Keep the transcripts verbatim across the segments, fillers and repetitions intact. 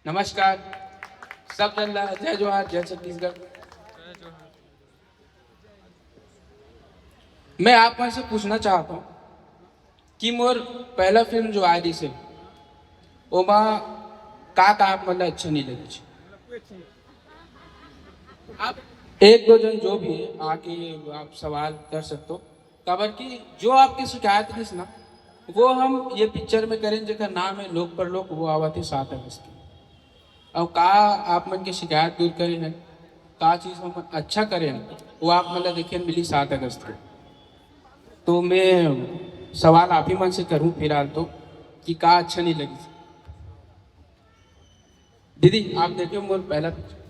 नमस्कार, सब झन ला जय जोहार, जय छत्तीसगढ़। मैं आप मन से पूछना चाहता हूँ कि मोर पहला फिल्म जो आय रिहिस हे, ओमा का का आप मन ला अच्छा नहीं लगिस? आप एक दो जन जो भी है आके आप सवाल कर सकते हो, काबर कि जो आपके शिकायत रहिस ना, वो हम ये पिक्चर में करें जेकर नाम है लोक परलोक, वो आवत है सात अगस्त के। और का आप मन के शिकायत दूर करे हैं, का चीज हम अच्छा करे हैं, वो आप मन ला देखे मिली सात अगस्त के। तो मैं सवाल आप ही मन से करूँ फिलहाल तो, कि का अच्छा नहीं लगी? दीदी, आप देखे मोर पहला पिक्चर?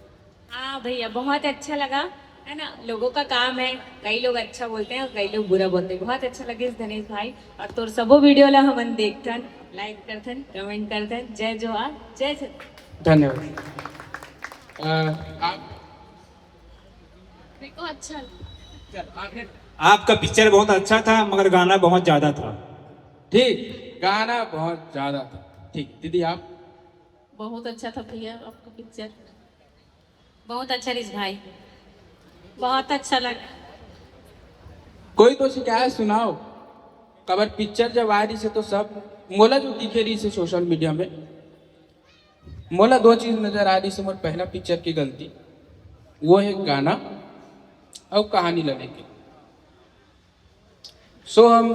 हाँ भैया, बहुत अच्छा लगा, है ना? लोगों का काम है, कई लोग अच्छा बोलते हैं और कई लोग बुरा बोलते हैं। बहुत अच्छा लगे धनेश भाई, और तोर सबो वीडियो ला हमन देखथन, लाइक करथन, कमेंट करथन। जय जोहार, जय छत्तीसगढ़। धन्यवाद। अ, आप देखो अच्छा आपका पिक्चर बहुत अच्छा था, मगर गाना बहुत ज्यादा था। ठीक, गाना बहुत ज्यादा था। ठीक, दीदी आप? बहुत अच्छा था भैया आपका पिक्चर, बहुत अच्छा रिस भाई, बहुत अच्छा लगा। कोई तो शिकायत सुनाओ। काबर पिक्चर जब आ रही से तो सब मोला जो दिखे रही से सोशल मीडिया में, मोला दो चीज नजर आ रही से मोर पहला पिक्चर की गलती, वो है गाना और कहानी लगे के। सो हम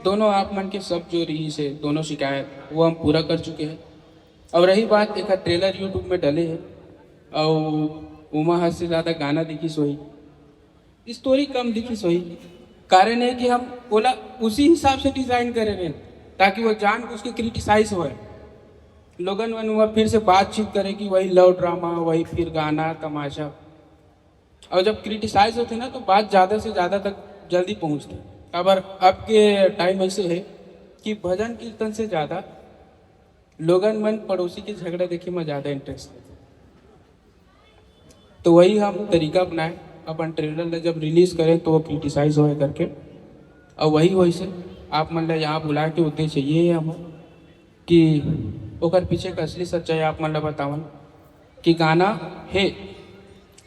दोनों आप मन के सब जो रही से दोनों शिकायत वो हम पूरा कर चुके हैं। और रही बात एक ट्रेलर यूट्यूब में डले है और उमा हद से ज्यादा गाना देखी सोही, स्टोरी कम दिखी सोही। कारण है कि हम ओला उसी हिसाब से डिजाइन करे रहे ताकि वो जान के उसके क्रिटिसाइज होए। लोगन मन वहाँ फिर से बातचीत करे कि वही लव ड्रामा, वही फिर गाना तमाशा। और जब क्रिटिसाइज होते ना तो बात ज्यादा से ज्यादा तक जल्दी पहुंचते। काबर अब के टाइम ऐसे है कि भजन कीर्तन से ज्यादा लोगन मन पड़ोसी के झगड़ा देखे में ज्यादा इंटरेस्ट लेते। तो वही हम तरीका अपनाए, अपन ट्रेलर ला जब रिलीज करें तो वो क्रिटिसाइज होए करके। और वही वही से आप मन ला यहाँ बुला के उद्देश्य ये है हम कि ओकर पीछे का असली सच्चाई आप मन ला बतावन कि गाना है,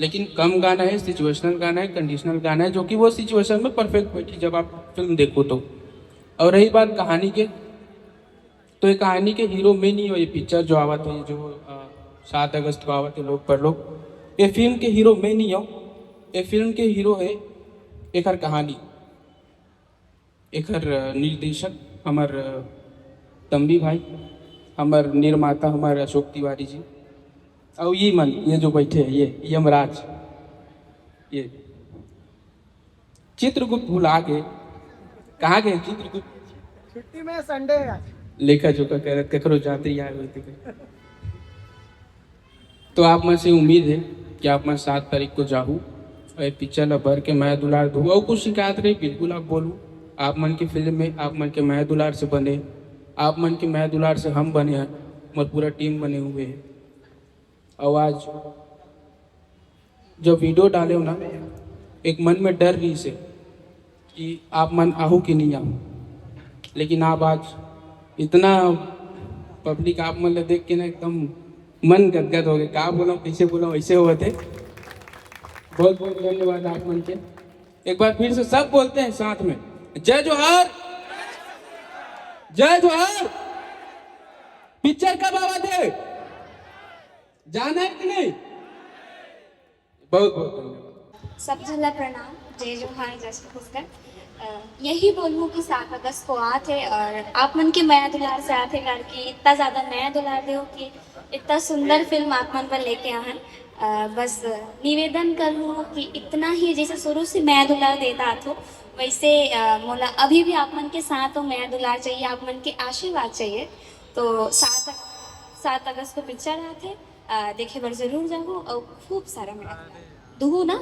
लेकिन कम गाना है, सिचुएशनल गाना है, कंडीशनल गाना है, जो कि वो सिचुएशन में परफेक्ट बैठी जब आप फिल्म देखो तो। और रही बात कहानी के, तो ये कहानी के हीरो मैं नहीं हो। ये पिक्चर जो आवत है, जो अ, सात अगस्त को आवत है लोक परलोक, ये फिल्म के हीरो मैं नहीं हो। ये फिल्म के हीरो है एकर कहानी, एकर अ, निर्देशक हमर अ, तम्बी भाई, हमर निर्माता हमर अशोक तिवारी जी, और ये मन, ये जो बैठे हैं, ये यमराज, ये चित्रगुप्त भुला गए। कहाँ गए चित्रगुप्त? छुट्टी में, संडे है आज। लेखा जोखा करत ककरो जाते यार होते। तो आप मन से उम्मीद है कि आप मन सात तारीख को जाहू और ये पिक्चर ला भर के मया दुलार दू। और कुछ शिकायत रही बिल्कुल आप बोलू। आप मन की फिल्म में आप मन के मया दुलार से बने, आप मन के मया दुलार से हम बने हैं, हमारी पूरा टीम बने हुए है। और आज जब वीडियो डाले हो ना, एक मन में डर रही से कि आप मन आहू कि नहीं आहू, लेकिन आप आज इतना पब्लिक आप मन ला देख के ना एकदम मन गदगद हो गए। का बोला, कैसे बोला, वैसे हुआ थे। बहुत बहुत धन्यवाद आप मन के। एक बार फिर से सब बोलते हैं साथ में, जय जोहार, जय जोहार। पिक्चर कब आवा थे, जाना है कि नहीं? बहुत बहुत धन्यवाद। सब झन ला प्रणाम, जय जोहार, जय छत्तीसगढ़। अ, यही बोलूँ कि सात अगस्त को आत है और आप मन के मया दुलार से आत है करके इतना ज़्यादा मया दुलार दे हो कि इतना सुंदर फिल्म आप मन पर लेके आ हन। अ, बस निवेदन करूँ कि इतना ही जैसे शुरू से मया दुलार देता आत हो, वैसे अ, मोला अभी भी आप मन के साथ हो, मया दुलार चाहिए, आप मन के आशीर्वाद चाहिए। तो सात सात अगस्त को पिक्चर आत है, अ, देखे बर जरूर जाहू और खूब सारा मया दुलार दुहू ना।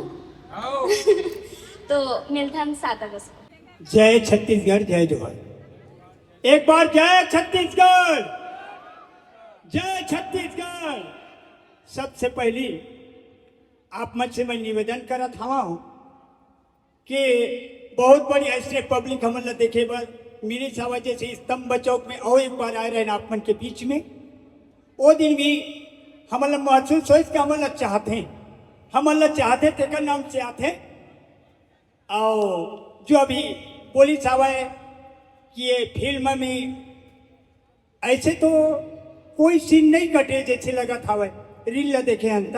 तो मिलथन सात अगस्त को। जय छत्तीसगढ़, जय जोहार। एक बार जय छत्तीसगढ़, जय छत्तीसगढ़। सबसे पहली आप मन से मैं निवेदन करत हवा हूँ कि बहुत बड़ी ऐसे पब्लिक हमन ला देखे बर मिली सावा जैसे स्तंभ चौक में और एक बार आए रहे आप मन के बीच में। वो दिन भी हमन ला महसूस होइस कि हमन ला चाहथे, हमन ला चाहथे, तेकर नाम से आथे। अउ जो अभी बोलिस हवय कि ये फिल्म में ऐसे तो कोई सीन नहीं कटे जैसे लगत हवय, रील ला देखे हन त,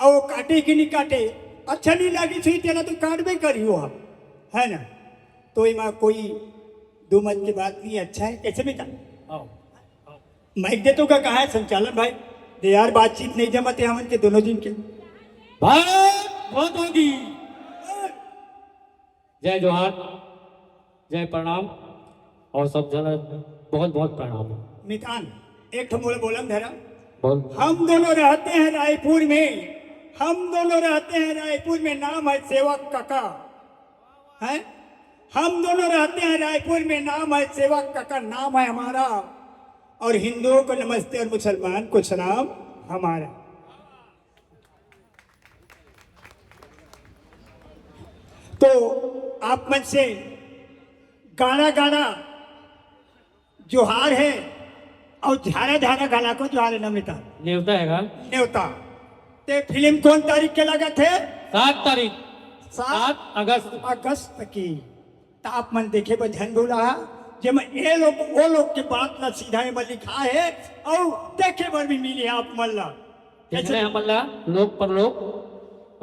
अउ काटे कि नहीं काटे, अच्छा नहीं लागिस होही तेला तो काटबे करियो आप, है ना? तो एमा कोई दो मत के बात नहीं, अच्छा है। कैसे बेटा? आओ। माइक दे तो का कहा है संचालन भाई? दे यार, बातचीत नहीं जमत है हमन के दोनों दिन के। भारत माता की जय जोहार, जय प्रणाम, और सब जन बहुत बहुत प्रणाम। मितान, एक ठो मोला बोलन धरा। बोल। हम दोनों रहते हैं रायपुर में, हम दोनों रहते हैं रायपुर में, नाम है सेवक काका, है। हम दोनों रहते हैं रायपुर में, नाम है सेवक काका, नाम है हमारा। और हिंदुओं को नमस्ते और मुसलमान को सलाम हमारा। तो आप मन से गाना गाना जोहार है और झारा झारा गाना को जोहार है, नमिता। नेवता है का? नेवता। ते फिल्म कौन तारीख के लगत है? सात तारीख। सात सात अगस्त। अगस्त की। त आप मन देखे बर झन भूला, जेमा ये लोग वो लोग के बात ला सीधा एमा लिखा है और देखे बर भी मिली आप मन ला। जैसे हमन ला लोक परलोक,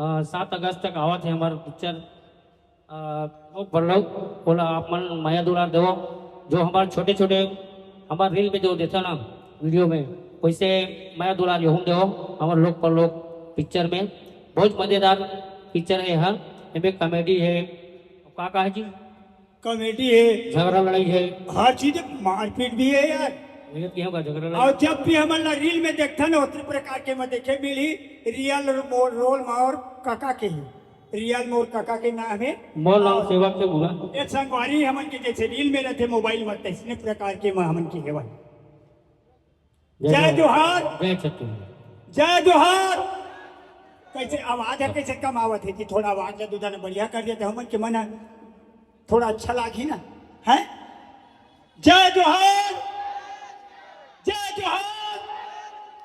अ, सात अगस्त तक आवत है हमार पिक्चर। अ, लोक परलोक, ओला आप मन मया दुलार देवो। जो हमार छोटे छोटे हमार रील में जो देता ना वीडियो में, वैसे मया दुलार यहूं देवो हमार लोक परलोक पिक्चर में। बहुत मजेदार पिक्चर है हर। एमे कॉमेडी है, का का है जी? कॉमेडी है, झगड़ा लड़ाई है। हर चीज, मारपीट भी है यार। मेहनत किया होगा झगड़ा लड़ाई। और जब भी हमन ला रील में देखता ना, उतने प्रकार के मैं देखे मिली। रियल मो-, रोल मोर काका के ही, रियल मोर काका के नाम है। मोर नाम और सेवक के मुगा। एक संगवारी हमन के जैसे रील में रहते मोबाइल में, तैसने प्रकार के मैं हमन के हेवन। जय जय जोहार। जोहार। जय छत्तीसगढ़। जय जोहार। कैसे आवाज है, कैसे कम आवत है कि थोड़ा आवाज ला दू दाना बढ़िया कर देते, हमन के मन थोड़ा अच्छा लागी ना, है? जय जोहार।